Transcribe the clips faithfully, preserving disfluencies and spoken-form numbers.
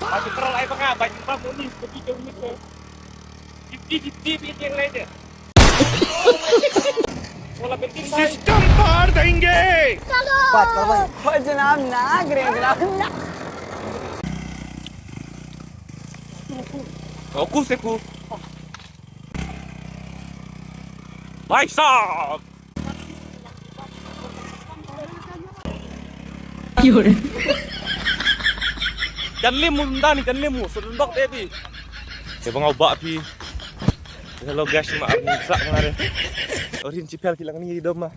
Aku terlalu ai bang, ah, banyak bang, ini, pergi jauh ni ke. Fifty fifty, pergi yang lain je. Bola penting, guys. System पार देंगे। Pat, pat, pat. Oh, जनाब ना, ग्रे जनाब ना। Aku seku. Bhai sahab. Jan limu nda ni, jan limu, sodon bok te phi. Te bang au ba phi. Hello guys, ma arni sak ngare. Orin chipel ki lang ni dom ma.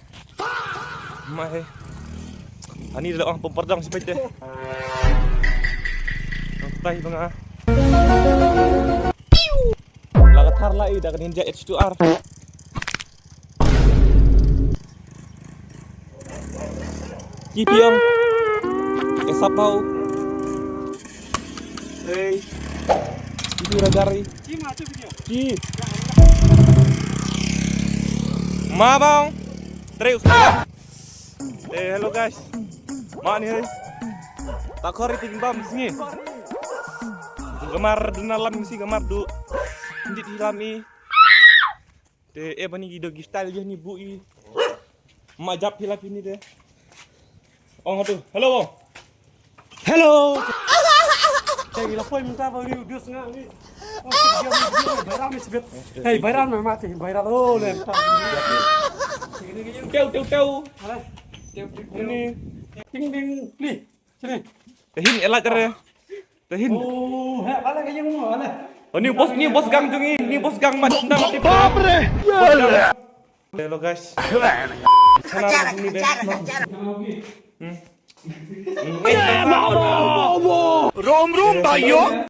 Ma he. Ani da ong pom pardang si pete. Tai bang ah. La ka thar la i da ka Ninja H two R. Ki piang. Esap bau. Hey. Ki pi ragar i. Ki. Ma bang. Tre usah. Eh, hello guys. Ma ni hai. Ta khor i ting bam sngi. Gamar duna lam si gamar du. Ndit hi lam i. Te e bani gi do gi style je ni bu i. Ma jap hi la pini de. Ong tu. Hello. Hello. Hey, la poi mynta ba ni udus nga ni. Oh, dia ni, dia ni, viral ni sebet. Hey, viral na mati, viral. Oh, le. Teu, teu, teu. Ala. Teu, teu, teu. Ini. Ting, ting, ni. Sini. Tahin, elat re. Tahin. Oh, he, bale ka yung mo, bale. Oh, ni bos, ni bos gang jong i, ni bos gang mat, na mati. Bap re. Hello guys. Sana ni be. Hmm. Hmm. Eh, mama. Rom rom bayo.